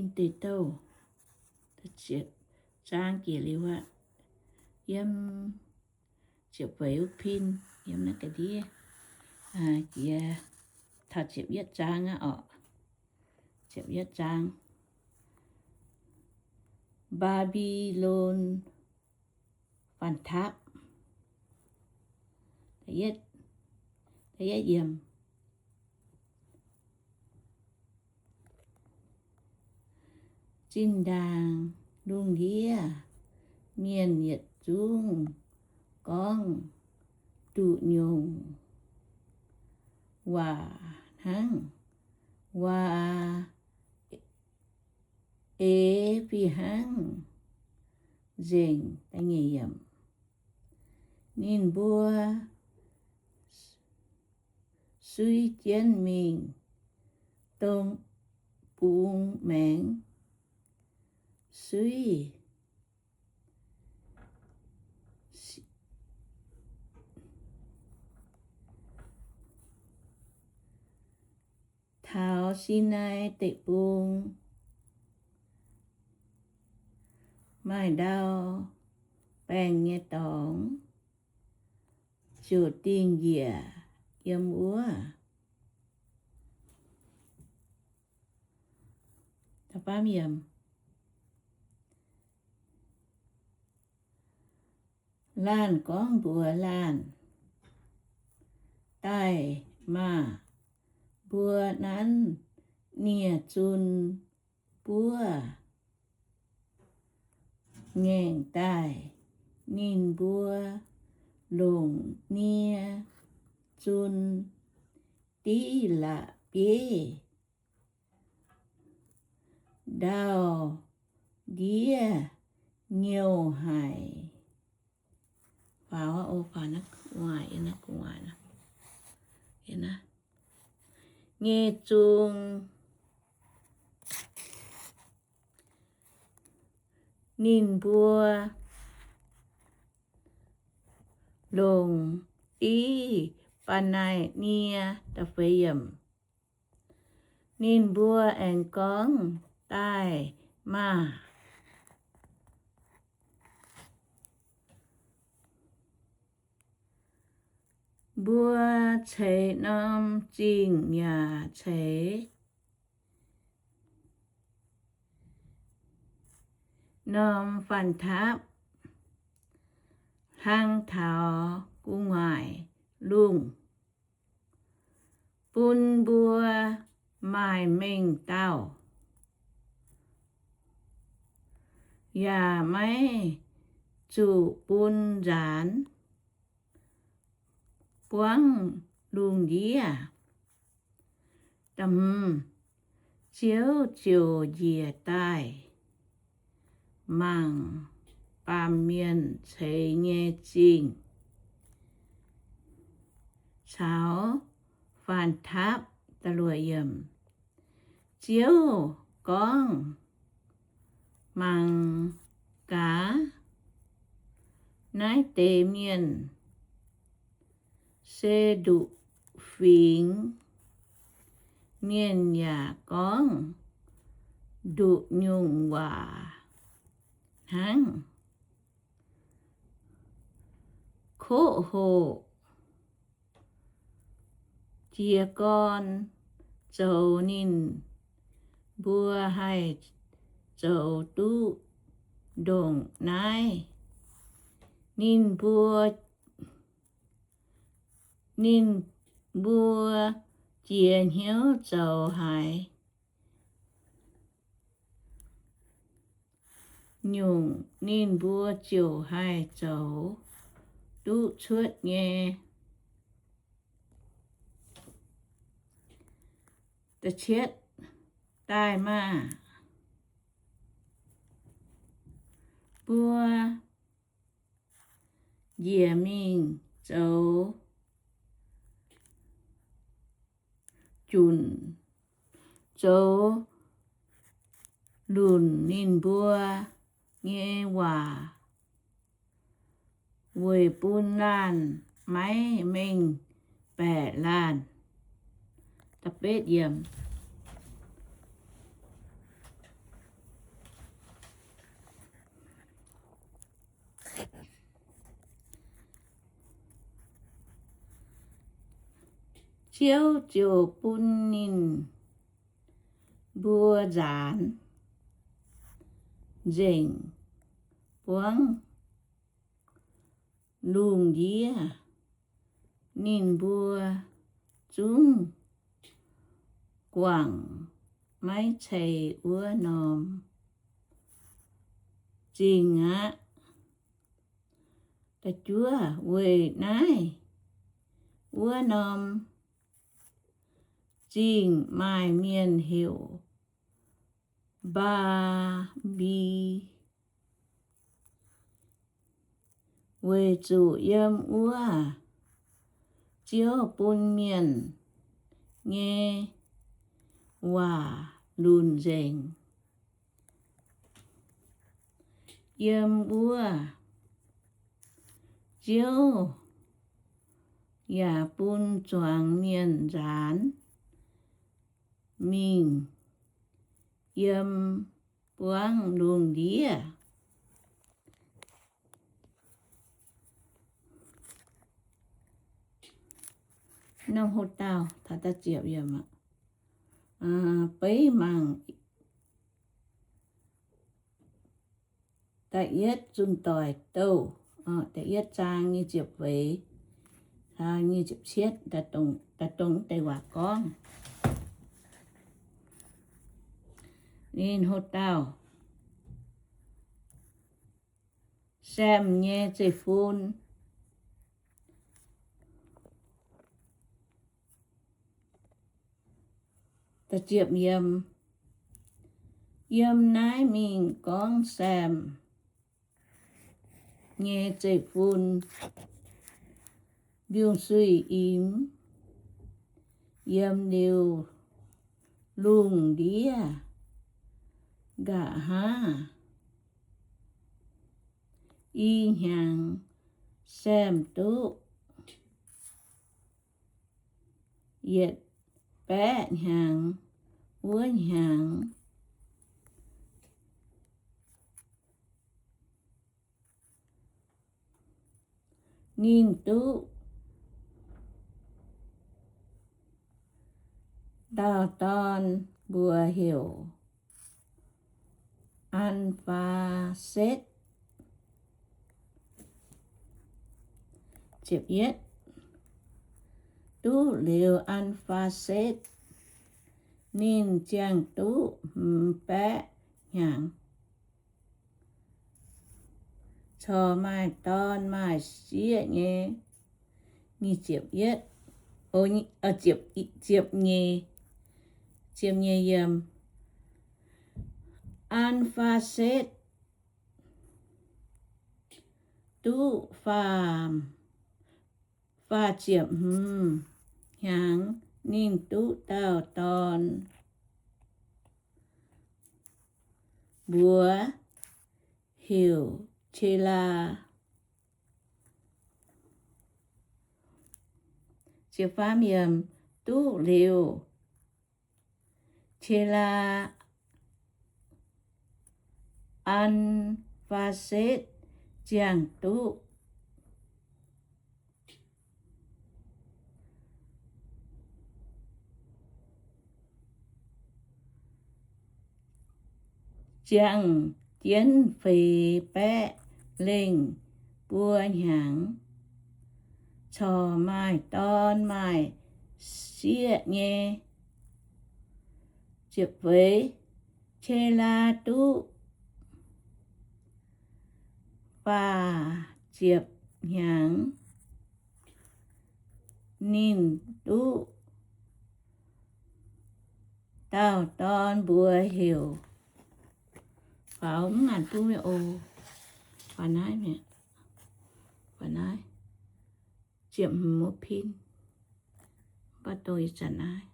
Tin Deic Douh, zaang jiex liuz aqv, yiem ziepc feix wuov pin, yiem naaiv ga'ndiev jiex taux ziepc yietv zaang aqv orqc. Ziepc yietv zaang, Mbaa^mbi^lon faanh taapv. Zinh ndaangc lungh ndiev mienh yietc zungv gorngv nduqc nyungc waac hnangv, waac eix fih hnangv nzengc. Ninh mbuo suiv jienv mingh dong bungx maengx, suiv taux Sinaai Deic-Bung, maaih ndau baengh nyei dorngx ziouc dingh njiec yiem wuov. Laanh gorngv mbuox laanh, Daaih maah! Mbuo nanv nie-zun buov ngaengc daaih. Ninh mbuo longc nie-zun div la'bieiv ndau-ndiev nyouh haic. Nyei zung, ninh mbuo longc div ba'naaih nie. Ninh mbuo aengx gorngv, Daaih maah! Mbuo ceix norm zingh yaac ceix norm faanh taapv hlang taux gu'nguaaic lungh, bun mbuo maaih mengh dauh, yaac maiv zuqc bun nzaanx buangv lungh ndiev. Ziouv ziouc njiec daaih mangc baamh mienh ceix nyei zingh caux faanh taapv. Ziouv gorngv, Mangc gaax, naaiv deix mienh se nduqc fingx mienh yaac gorngv nduqc nyungc waac hnangv. Koqv hoqc jiez gorn zoux ninh mbuo haih zoux duqv ndongc naaiv. Ninh mbuo, ninh mbuo jiex hnyouv zoux haaix nyungc, ninh mbuo ziouc haih zoux duqv cuotv nyei. Daaih maah! Mbuo njiec mingh zoux junc, zoux lunc ninh mbuo nyei waac, weic bun laanh maiv mengh baeqc laanh. Ziouv ziouc bun ninh mbuo nzaanx nzengc buangv lungh ndiev. Ninh mbuo zungv guangc maiv ceix wuov norm zingh aqv. Weic naaiv wuov norm zingh maaih mienh heuc Mbaa^mbi, weic zuqc yiem wuov Ziouv bun mienh nyei waac lunc nzengc. Yiem wuov Ziouv yaac bun zuangx mienh nzaanx mingh yiem buangv lungh ndiev. Norm houv dauh taux da'ziepc yiemc aqv. Beiv mangc da'yietv Zunh Doic Douh, da'yietv zaang nyic ziepc feix, nyic ziepc cietv, da'dongh deix waac gorngv. Ninh houv dauh Sem nyei zeiv-fun. Yiem naaiv mingh gorngv Sem nyei zeiv-fun mbiungc-suiv imx, yiem liuz lungh ndiev nqa'haav i hnyangx, Sem duqv yietc baeqv hnyangx wuov hnyangx, ninh duqv dauh dorn, mbuox heuc An^faa^setv. Duqv liuz An^faa^setv, ninh ziangh duqv hmz baeqv hnyangx, corc maaih dorn maaih sieqv nyei. Nyic ziepc yietv, ziepc nyeic, ziepc nyeic yiem. An^faa^setv duqv faah, faah ziepc hmz hnyangx, ninh duqv dauh dorn, mbuox heuc Qelaa. Duqv liuz Qelaa, An^faa^setv ziangh duqv ziangh jienv feix baeqv lengh buo hnyangx, corc maaih dorn maaih sieqv nyei. Qelaa duqv faah ziepc hnyangx, ninh duqv dauh dorn mbuox heuc, faaux mv ngaanc duqv oc. Faaux naaiv mi'aqv. Faaux naaiv, ziepc hmz muoz pin, mv baac dongh ih zanc naaiv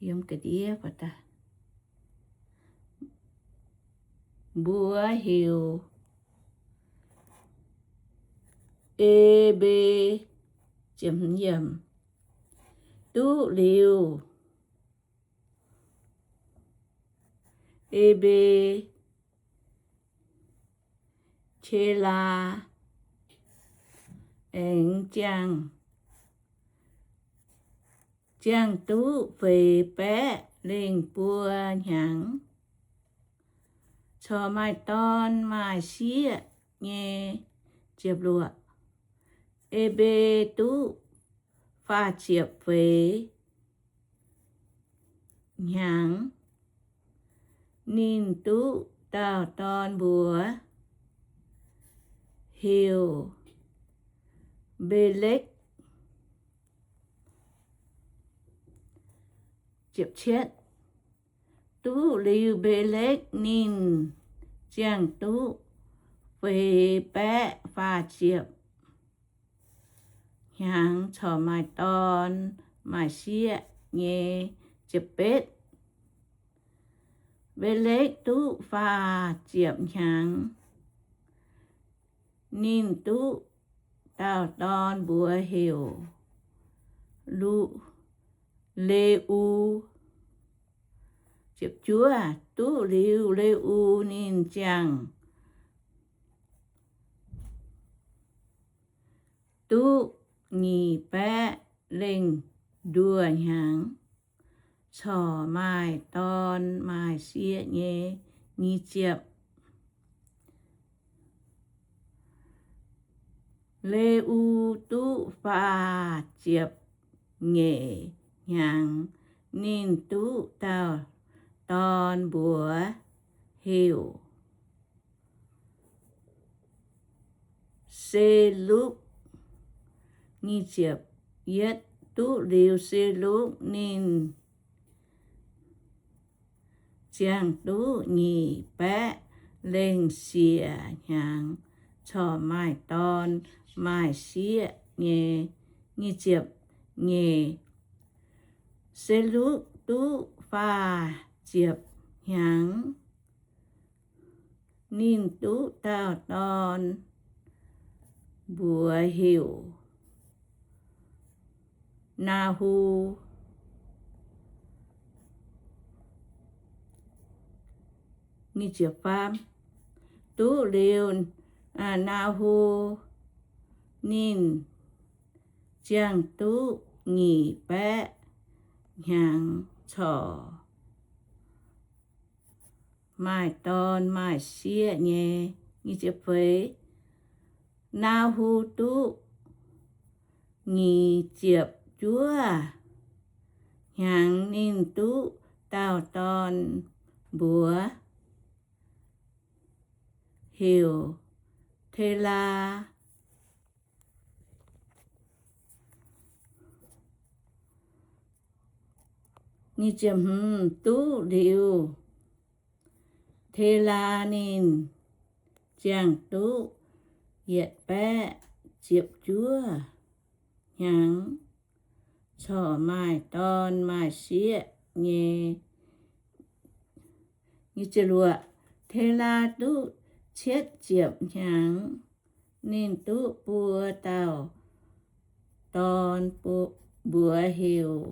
yiem ga'ndiev faaux daaih. Mbuox heuc Ebe, ziepc hmz yiem. Duqv liuz Ebe, Qelaa aengx ziangh ziangh duqv feix baeqv lengh buo hnyangx, corc maaih dorn maaih sieqv nyei. Ziepc luoqc, E^mbe duqv faah ziepc feix hnyangx, ninh duqv dauh dorn mbuox heuc Mbelekv. Ziepc cietv, duqv liuz Mbelekv ninh ziangh duqv feix baeqv faah ziepc hnyangx, corc maaih dorn maaih sieqv nyei. Ziepc betv, Mbelekv duqv faah ziepc hnyangx, ninh duqv dauh dorn mbuox heuc Lu-, Le^u. Ziepc juov, duqv liuz Le^u ninh ziangh duqv nyic baeqv lengh nduoh hnyangx, corc maaih dorn maaih sieqv nyei. Nyic ziepc, Le^u duqv faah ziepc nyeic hnyangx, ninh duqv dauh dorn mbuox heuc Selukv. Nyic ziepc yietv, duqv liuz Selukv ninh ziangh duqv nyic baeqv lengh siec hnyangx, corc maaih dorn maaih sieqv nyei. Nyic ziepc nyeic, Selukv duqv faah ziepc hnyangx, ninh duqv dauh dorn mbuox heuc Naahu. Duqv liuz Naahu, ninh ziangh duqv nyic baeqv hnyangx corc maaih dorn maaih sieqv nyei. Naahu duqv nyic ziepc juov hnyangx, ninh duqv dauh dorn mbuox heuc Telaa. Duqv liuz Telaa, ninh ziangh duqv yietc baeqv ziepc juov hnyangx, corc maaih dorn maaih sieqv nyei. Telaa duqv cietv ziepc hnyangx, ninh duqv buo dauh dorn, mbuox heuc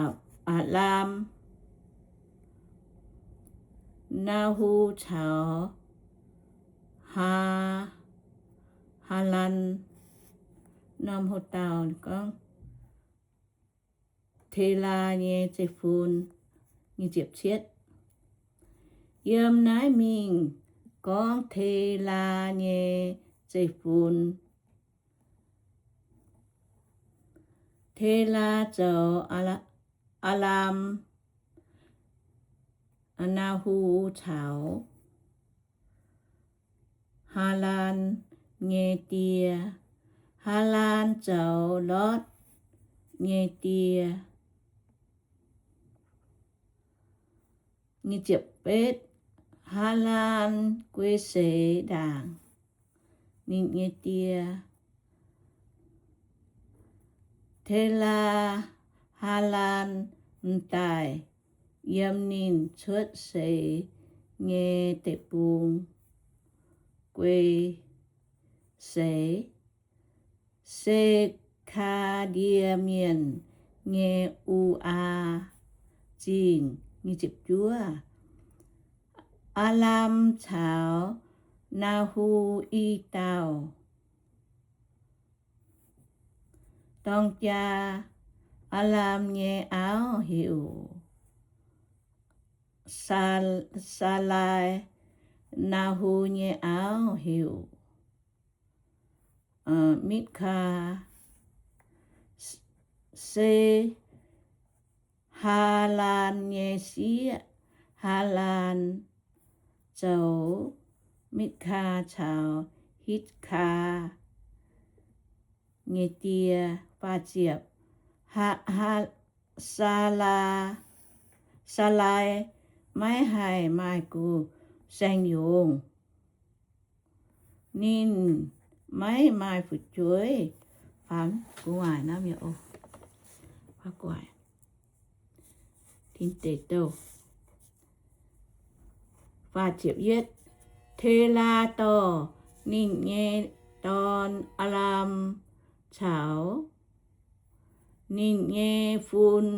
Apc^laam. Naahu caux Haa, Haalaan, norm hoc dauh gorngv Telaa nyei zeiv-fun. Yiem naaiv mingh gorngv Telaa nyei zeiv-fun. Telaa zoux Aa^laam, Naahu caux Haalaan nyei die. Haalaan zoux Lotv nyei die. Haalaan guei seix ndaangc ninh nyei die. Telaa, Haalaan m'daaih yiem ninh cuotv seix nyei deic-bung guei seix, Se^kaa^ndie Mienh nyei U^aa Zingh. Aa^laam caux Naahu i dauh dorng jaa. Aa^lam nyei auv heuc Saa-, Saalai. Naa^hu nyei auv heuc Mitv^kaa. Se Haalaan nyei sieqv. Haalaan zoux Mitv^kaa caux Hitv^kaa nyei die. Saalai maiv haih maaih gux saeng-yungz. Ninh maiv maaih fu'jueiv. Telaa dorh ninh nyei dorn, Aa^lam, caux ninh nyei fun,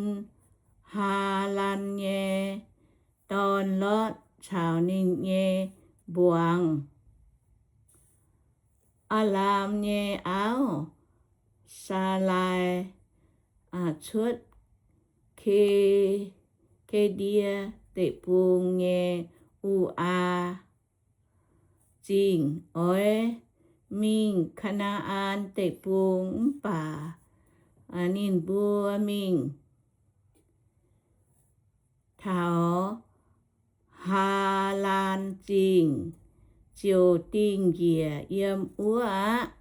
Haalaan nyei dorn, Lotv, caux ninh nyei mbuangz. Aa^lam nyei auv, Saalai, cuotv Ke^ndie Deic-Bung nyei U^aa Zingh oix mingh Kaa^naa^an Deic-Bung, mv baac ninh mbuo mingh taux Haalaan Zingh ziouc dingh njiec yiem wuov aqv.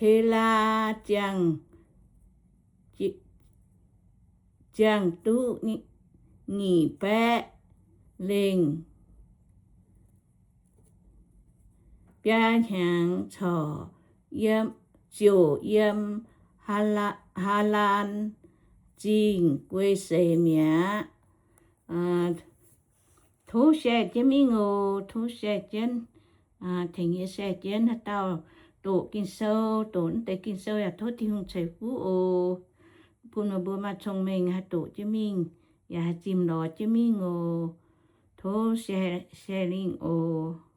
Telaa ziangh duqv nyic baeqv lengh, biaa hnyangx corc ziouc yiem Haalaan Zingh guei seix mi'aqv. Tov share jienv mingh oc. Tov share jienv, tengx yie share jienv haaix dauh doqc Ging-Sou, doqc naaiv deix Ging-Sou yaac tov Tin-Hungh ceix fuqv oc. Bun meih mbuo maaih cong-mengh haih doqc jienv mingh, yaac haih zimh lorz jienv mingh oc. Tov share, share lingh oc.